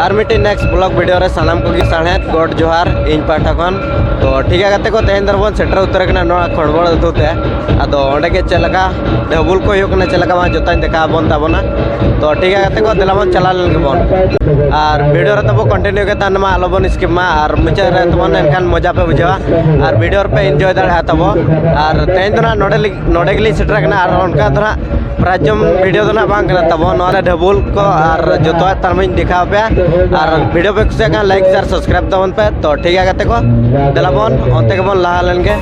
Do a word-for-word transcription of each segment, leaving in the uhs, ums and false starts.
ᱟᱨ ᱢᱤᱫᱴᱤᱡ next vlog video ᱨᱮ ᱥᱟᱱᱟᱢ ᱠᱚᱜᱮ ᱥᱟᱨᱦᱟᱣ, ᱜᱚᱰ ᱡᱚᱦᱟᱨ ᱤᱧ ᱯᱟᱦᱴᱟ ᱠᱷᱚᱱ᱾ ᱛᱚ ᱴᱷᱤᱠ ᱜᱮᱭᱟ ᱜᱟᱛᱮ ᱠᱚ, ᱛᱮᱦᱮᱧ ᱫᱚ ᱵᱚᱱ ᱥᱮᱴᱮᱨ ᱩᱛᱟᱹᱨ ᱟᱠᱟᱱᱟ ᱱᱚᱣᱟ ᱠᱷᱚᱲᱵᱚᱲ ᱟᱹᱛᱩ ᱛᱮ᱾ ᱟᱫᱚ ᱚᱸᱰᱮ ᱜᱮ ᱪᱮᱫ ᱞᱮᱠᱟ ᱰᱷᱟᱹᱵᱩᱞ ᱠᱚ ᱦᱩᱭᱩᱜ ᱠᱟᱱᱟ, ᱪᱮᱫ ᱞᱮᱠᱟ ᱵᱟᱝ, ᱡᱚᱛᱚᱧ ᱫᱮᱠᱷᱟᱣ ᱟᱵᱚᱱ ᱛᱟᱵᱚᱱᱟ᱾ ᱛᱚ ᱴᱷᱤᱠ ᱜᱮᱭᱟ ᱜᱟᱛᱮ ᱠᱚ, ᱫᱮᱞᱟ ᱵᱚᱱ ᱪᱟᱞᱟᱣ ᱞᱮᱱ ᱜᱮᱵᱚᱱ᱾ ᱟᱨ video ᱨᱮ ᱛᱟᱵᱚ continue ᱜᱮ ᱛᱟᱦᱮᱱ ᱢᱟ, ᱟᱞᱚ ᱵᱚᱱ skip ᱢᱟ᱾ ᱟᱨ ᱢᱩᱪᱟᱹᱫ ᱨᱮ ᱛᱟᱵᱚᱱ ᱮᱱᱠᱷᱟᱱ ᱢᱚᱡᱟ ᱯᱮ ᱵᱩᱡᱷᱟᱹᱣᱟ᱾ ᱟᱨ video ᱨᱮᱯᱮ enjoy ᱫᱟᱲᱮᱭᱟᱜᱼᱟ ᱛᱟᱵᱚ᱾ ᱟᱨ ᱛᱮᱦᱮᱧ ᱫᱚ ᱱᱟᱦᱟᱜ ᱱᱚᱰᱮ ᱞᱤ-, ᱱᱚᱰᱮ ᱜᱮᱞᱤᱧ ᱥᱮᱴᱮᱨ ᱟᱠᱟᱱᱟ᱾ ᱟᱨ ᱚᱱᱠᱟ ᱫᱚ ᱱᱟᱦᱟᱜ prize ᱡᱚᱢ video ᱫᱚ ᱱᱟᱦᱟᱜ ᱵᱟᱝ ᱠᱟᱱᱟ ᱛᱟᱵᱚ᱾ ᱱᱚᱣᱟ ᱨᱮ ᱰᱷᱟᱹᱵᱩᱞ ᱠᱚ ᱟᱨ ᱡᱚᱛᱚᱣᱟᱜ ᱛᱟᱨᱢᱟᱧ ᱫᱮᱠᱷᱟᱣ ᱯᱮᱭᱟ᱾ ᱟᱨ video ᱯᱮ ᱠᱩᱥᱤᱭᱟᱜ ᱠᱷᱟᱱ like, share, subscribe ᱛᱟᱵᱚᱱ ᱯᱮ᱾ ᱛᱚ ᱴᱷᱤᱠ ᱜᱮᱭᱟ ᱜᱟᱛᱮ ᱠᱚ, ᱫᱮᱞᱟ ᱵᱚᱱ ᱚᱱᱛᱮ ᱜᱮᱵᱚᱱ ᱞᱟᱦᱟ ᱞᱮᱱ ᱜᱮ᱾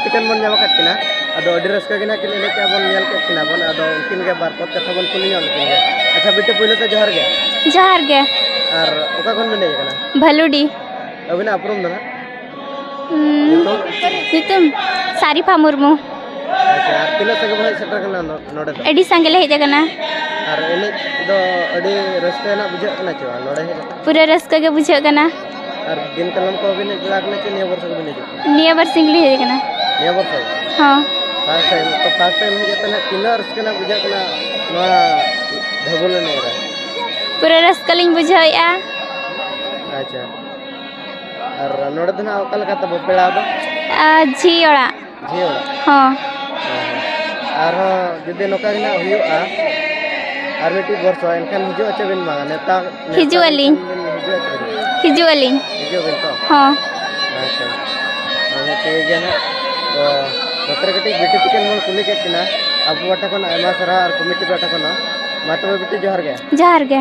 ᱴᱷᱤᱠᱟᱹᱱ ᱵᱚᱱ ᱧᱟᱢ ᱟᱠᱟᱫ ᱠᱤᱱᱟ᱾ ᱟᱫᱚ ᱟᱹᱰᱤ ᱨᱟᱹᱥᱠᱟᱹ ᱜᱮ ᱱᱟᱦᱟᱜ ᱠᱤᱱ ᱮᱱᱮᱡ ᱠᱮᱜᱼᱟ, ᱵᱚᱱ ᱧᱮᱞ ᱠᱮᱫ ᱠᱤᱱᱟ ᱵᱚᱱ᱾ ᱟᱫᱚ ᱩᱱᱠᱤᱱ ᱜᱮ ᱵᱟᱨ ᱯᱚᱫ ᱠᱟᱛᱷᱟ ᱵᱚᱱ ᱠᱩᱞᱤ ᱧᱚᱜ ᱞᱮᱠᱤᱱ ᱜᱮ᱾ ᱟᱪᱪᱷᱟ ᱵᱤᱴᱤ, ᱯᱳᱭᱞᱳ ᱛᱮ ᱡᱚᱦᱟᱨ ᱜᱮ᱾ ᱡᱚᱦᱟᱨ ᱜᱮ᱾ ᱟᱨ ᱚᱠᱟ ᱠᱷᱚᱱ ᱵᱤᱱ ᱦᱮᱡ ᱟᱠᱟᱱᱟ? ᱵᱷᱟᱞᱩᱰᱤ᱾ ᱟᱹᱵᱤᱱᱟᱜ ᱩᱯᱨᱩᱢ ᱫᱚ ᱱᱟᱦᱟᱜ? ᱦᱩᱸ, ᱧᱩᱛᱩᱢ? ᱧᱩᱛᱩᱢ ᱥᱟᱨᱤᱯᱷᱟ ᱢᱩᱨᱢᱩ᱾ ᱟᱪᱪᱷᱟ, ᱟᱨ ᱛᱤᱱᱟᱹᱜ ᱥᱟᱸᱜᱮ ᱵᱚᱱ ᱦᱮᱡ ᱥᱮᱴᱮᱨ ᱟᱠᱟᱱᱟ ᱱᱚ-, ᱱᱚᱰᱮ ᱫᱚ? ᱟᱹᱰᱤ ᱥᱟᱸᱜᱮ ᱞᱮ ᱦᱮᱡ ᱟᱠᱟᱱᱟ᱾ ᱟᱨ ᱮᱱᱮᱡ ᱫᱚ ᱟᱹᱰᱤ ᱨᱟᱹᱥᱠᱟᱹ ᱨᱮᱱᱟᱜ ᱵᱩᱡᱷᱟᱹᱜ ᱠᱟᱱᱟ ᱪᱮ ᱵᱟᱝ ᱱᱚᱰᱮ ᱦᱮᱡ ᱠᱟᱛᱮ? ᱯᱩᱨᱟᱹ ᱨᱟᱹᱥᱠᱟᱹ ᱜᱮ ᱵᱩᱡᱷᱟᱹᱜ ᱠᱟᱱᱟ᱾ ᱟᱨ ᱫᱤᱱ ᱠᱟᱞᱚᱢ ᱠᱚ ᱵᱤᱱ ᱦᱮᱡ ᱵᱟᱲᱟ ᱟᱠᱟᱱᱟ ᱪᱮ ᱱᱤᱭᱟᱹ ᱵᱚᱨᱥᱚ ᱜᱮᱵᱤᱱ ᱦᱤᱡᱩᱜ ᱠᱟᱱᱟ? ᱱᱤᱭᱟᱹ ᱵᱟᱨ ᱥᱤᱧ ᱞᱮ ᱦᱮᱡ ᱟᱠᱟᱱᱟ᱾ ᱱᱤᱭᱟᱹ ᱵᱚᱨᱥᱚ? ᱦᱚᱸ᱾ First time, ᱛᱚ first time ᱦᱮᱡ ᱠᱟᱛᱮ ᱱᱟᱜ ᱛᱤᱱᱟᱹᱜ ᱨᱟᱹᱥᱠᱟᱹ ᱱᱟᱜ ᱵᱩᱡᱷᱟᱹᱜ ᱠᱟᱱᱟ ᱱᱚᱣᱟ ᱰᱷᱟᱹᱵᱩᱞ ᱮᱱᱮᱡ ᱨᱮ? ᱯᱩᱨᱟᱹ ᱨᱟᱹᱥᱠᱟᱹ ᱞᱤᱧ ᱵᱩᱡᱷᱟᱹᱣᱮᱫᱼᱟ᱾ ᱟᱪᱪᱷᱟ᱾ ᱟᱨ ᱱᱚᱰᱮ ᱫᱚ ᱱᱟᱜ ᱚᱠᱟ ᱞᱮᱠᱟ ᱛᱟᱵᱚ ᱯᱮᱲᱟ ᱫᱚ? ᱟᱨ ᱡᱷᱤ ᱚᱲᱟᱜ᱾ ᱡᱷᱤ ᱚᱲᱟᱜ? ᱦᱚᱸ᱾ ᱦᱚᱸ, ᱦᱚᱸ᱾ ᱟᱨᱦᱚᱸ ᱡᱩᱫᱤ ᱱᱚᱝᱠᱟ ᱜᱮ ᱱᱟᱜ ᱦᱩᱭᱩᱜᱼᱟ, ᱟᱨ ᱢᱤᱫᱴᱤᱡ ᱵᱚᱨᱥᱚ, ᱮᱱᱠᱷᱟᱱ ᱦᱤᱡᱩᱜ ᱟᱪᱮ ᱵᱤᱱ ᱵᱟᱝᱟ? ᱱᱮᱣᱛᱟ, ᱱᱮᱣᱛᱟ ᱦᱤᱡᱩᱜ ᱟᱹᱞᱤᱧ᱾ ᱞᱮᱱᱠᱷᱟᱱ ᱵᱤᱱ ᱦᱤᱡᱩᱜ ᱟᱪᱮ ᱵᱤᱱ? ᱦᱤᱡᱩᱜ ᱟᱹᱞᱤᱧ᱾ ᱦᱤᱡᱩᱜ ᱟᱵᱤᱱ ᱛᱚ? ᱦᱚᱸ᱾ ᱟᱪᱪᱷᱟ᱾ ᱟᱪᱪᱷᱟ, ᱴᱷᱤᱠ ᱜᱮᱭᱟ ᱱᱟᱜ᱾ ᱛᱚ, ᱱᱚᱛᱮ ᱨᱮ ᱠᱟᱹᱴᱤᱡ ᱵᱤᱴᱤ ᱛᱤᱠᱤᱱ ᱵᱚᱱ ᱠᱩᱞᱤ ᱠᱮᱫ ᱠᱤᱱᱟ᱾ ᱟᱵᱚ ᱯᱟᱦᱴᱟ ᱠᱷᱚᱱ ᱟᱭᱢᱟ ᱥᱟᱨᱦᱟᱣ ᱟᱨ ᱠᱚᱢᱤᱴᱤ ᱯᱟᱦᱴᱟ ᱠᱷᱚᱱ ᱦᱚᱸ᱾ ᱢᱟ ᱛᱚᱵᱮ ᱵᱤᱴᱤ, ᱡᱚᱦᱟᱨ ᱜᱮ᱾ ᱡᱚᱦᱟᱨ ᱜᱮ᱾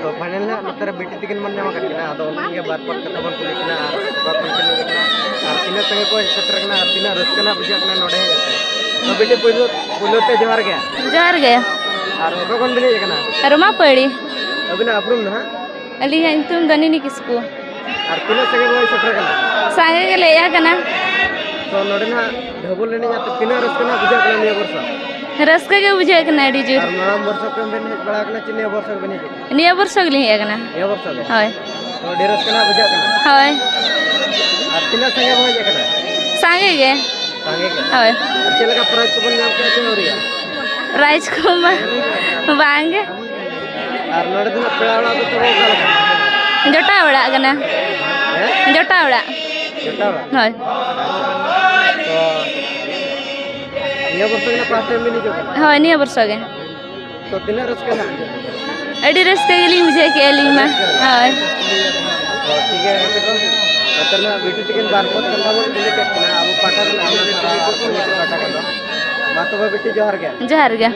ᱛᱚ, final ᱱᱟᱜ ᱱᱚᱛᱮ ᱨᱮ ᱵᱤᱴᱤ ᱛᱤᱠᱤᱱ ᱵᱚᱱ ᱧᱟᱢ ᱟᱠᱟᱫ ᱠᱤᱱᱟ᱾ ᱟᱫᱚ ᱩᱱᱠᱤᱱ ᱜᱮ ᱵᱟᱨ ᱯᱚᱫ ᱠᱟᱛᱷᱟ ᱵᱚᱱ ᱠᱩᱞᱤ ᱠᱤᱱᱟ ᱟᱨ ᱚᱠᱟ ᱠᱷᱚᱱ ᱠᱤᱱ ᱦᱮᱡ ᱟᱠᱟᱱᱟ ᱟᱨ ᱛᱤᱱᱟᱹᱜ ᱥᱟᱸᱜᱮ ᱠᱚ ᱦᱮᱡ ᱥᱮᱴᱮᱨ ᱟᱠᱟᱱᱟ ᱟᱨ ᱛᱤᱱᱟᱹᱜ ᱨᱟᱹᱥᱠᱟᱹ ᱱᱟᱜ ᱵᱩᱡᱷᱟᱹᱜ ᱠᱟᱱᱟ ᱱᱚᱰᱮ ᱦᱮᱡ ᱠᱟᱛᱮ᱾ ᱛᱚ, ᱵᱤᱴᱤ, ᱯᱩᱭᱞᱩ, ᱯᱩᱭᱞᱩ ᱛᱮ ᱡᱚᱦᱟᱨ ᱜᱮ᱾ ᱡᱚᱦᱟᱨ ᱜᱮ᱾ ᱟᱨ ᱚᱠᱟ ᱠᱷᱚᱱ ᱵᱤᱱ ᱦᱮᱡ ᱟᱠᱟᱱᱟ? ᱨᱚᱢᱟᱯᱟᱹᱲᱤ᱾ ᱟᱹᱵᱤᱱᱟᱜ ᱩᱯᱨᱩᱢ ᱫᱚ ᱦᱟᱸᱜ? ᱟᱹᱞᱤᱧᱟᱜ ᱧᱩᱛᱩᱢ ᱫᱚ ᱱᱤᱱᱤ ᱠᱤᱥᱠᱩ᱾ ᱟᱨ ᱛᱤᱱᱟᱹᱜ ᱥᱟᱸᱜᱮ ᱵᱚᱱ ᱥᱮᱴᱮᱨ ᱟᱠᱟᱱᱟ? ᱥᱟᱸᱜᱮ ᱜᱮᱞᱮ ᱦᱮᱡ ᱟᱠᱟᱱᱟ᱾ ᱛᱚ, ᱱᱚᱰᱮ ᱱᱟᱜ ᱰᱷᱟᱹᱵᱩᱞ ᱮᱱᱮᱡ ᱟᱛᱮ ᱛᱤᱱᱟᱹᱜ ᱨᱟᱹᱥᱠᱟᱹ ᱱᱟᱜ ᱵᱩᱡᱷᱟᱹᱜ ᱠᱟᱱᱟ ᱱᱤᱭᱟᱹ ᱵᱚᱨᱥᱚ? ᱨᱟᱹᱥᱠᱟᱹ ᱜᱮ ᱵᱩᱡᱷᱟᱹᱜ ᱠᱟᱱᱟ ᱟᱹᱰᱤ ᱡᱳᱨ᱾ ᱟᱨ ᱢᱟᱲᱟᱝ ᱵᱚᱨᱥᱚ ᱠᱷᱚᱱ ᱵᱮᱱ ᱦᱮᱡ ᱵᱟᱲᱟ ᱟᱠᱟᱱᱟ ᱪᱮ ᱱᱤᱭᱟᱹ ᱵᱚᱨᱥᱚ ᱜᱮᱵᱮᱱ ᱦᱤᱡᱩᱜ ᱠᱟᱱᱟ? ᱱᱤᱭᱟᱹ ᱵᱚᱨᱥᱚ ᱜᱮᱞᱤᱧ ᱦᱮᱡ ᱟᱠᱟᱱᱟ᱾ ᱱᱤᱭᱟᱹ ᱵᱚᱨᱥᱚ ᱜᱮ? ᱦᱳᱭ᱾ ᱛᱚ, ᱟᱹᱰᱤ ᱨᱟᱹᱥᱠᱟᱹ ᱱᱟᱜ ᱵᱩᱡᱷᱟᱹᱜ ᱠᱟᱱᱟ? ᱦᱳᱭ᱾ ᱟᱨ ᱛᱤᱱᱟᱹᱜ ᱥᱟᱸᱜᱮ ᱵᱚᱱ ᱦᱮᱡ ᱟᱠᱟᱱᱟ? ᱥᱟᱸᱜᱮ ᱜᱮ᱾ ᱥᱟᱸᱜᱮ ᱜᱮ? ᱦᱳᱭ᱾ ᱟᱨ ᱪᱮᱫ ᱞᱮᱠᱟ prize ᱠᱚᱵᱚᱱ ᱧᱟᱢ ᱠᱮᱜᱼᱟ ᱪᱮ ᱟᱹᱣᱨᱤᱭᱟ? Prize ᱠᱚᱢᱟ ᱵᱟᱝ ᱜᱮ᱾ ᱟᱨ ᱱᱚᱰᱮ ᱫᱚ ᱱᱟᱜ ᱯᱮᱲᱟ ᱚᱲᱟᱜ ᱫᱚ ᱛᱚᱵᱮ ᱚᱠᱟ ᱞᱮᱠᱟ? ᱡᱚᱴᱟᱣ ᱚᱲᱟᱜ ᱠᱟᱱᱟ᱾ ᱦᱮᱸ? ᱡᱚᱴᱟᱣ ᱚᱲᱟᱜ᱾ ᱡᱚᱴᱟᱣ ᱚᱲᱟᱜ? ᱦᱳᱭ᱾ ᱟᱪᱪᱷᱟ᱾ ᱛᱚ, ᱱᱤᱭᱟᱹ ᱵᱚᱨᱥᱚ ᱜᱮ ᱱᱟᱜ first time ᱵᱤᱱ ᱦᱤᱡᱩᱜ ᱠᱟᱱᱟ? ᱦᱳᱭ, ᱱᱤᱭᱟᱹ ᱵᱚᱨᱥᱚ ᱜᱮ᱾ ᱛᱚ, ᱛᱤᱱᱟᱹᱜ ᱨᱟᱹᱥᱠᱟᱹ ᱱᱟᱜ? ᱟᱹᱰᱤ ᱨᱟᱹᱥᱠᱟᱹ ᱜᱮᱞᱤᱧ ᱵᱩᱡᱷᱟᱹᱣ ᱠᱮᱜᱼᱟ ᱟᱹᱞᱤᱧ ᱢᱟ᱾ ᱦᱳᱭ᱾ ᱛᱚ, ᱴᱷᱤᱠ ᱜᱮᱭᱟ, ᱜᱟᱛᱮ ᱠᱚ᱾ ᱱᱚᱛᱮ ᱱᱟᱜ ᱵᱤᱴᱤ ᱛᱤᱠᱤᱱ ᱵᱟᱨ ᱯᱚᱫ ᱠᱟᱛᱷᱟ ᱵᱚᱱ ᱠᱩᱞᱤ ᱠᱮᱫ ᱠᱤᱱᱟ᱾ ᱟᱵᱚ ᱯᱟᱦᱴᱟ ᱠᱷᱚᱱ, ᱟᱵᱚ ᱯᱟᱦᱴᱟ ᱠᱷᱚᱱ ᱫᱚ᱾ ᱢᱟ ᱛᱚᱵᱮ ᱵᱤᱴᱤ, ᱡᱚᱦᱟᱨ ᱜᱮ᱾ ᱡᱚᱦᱟᱨ ᱜᱮ᱾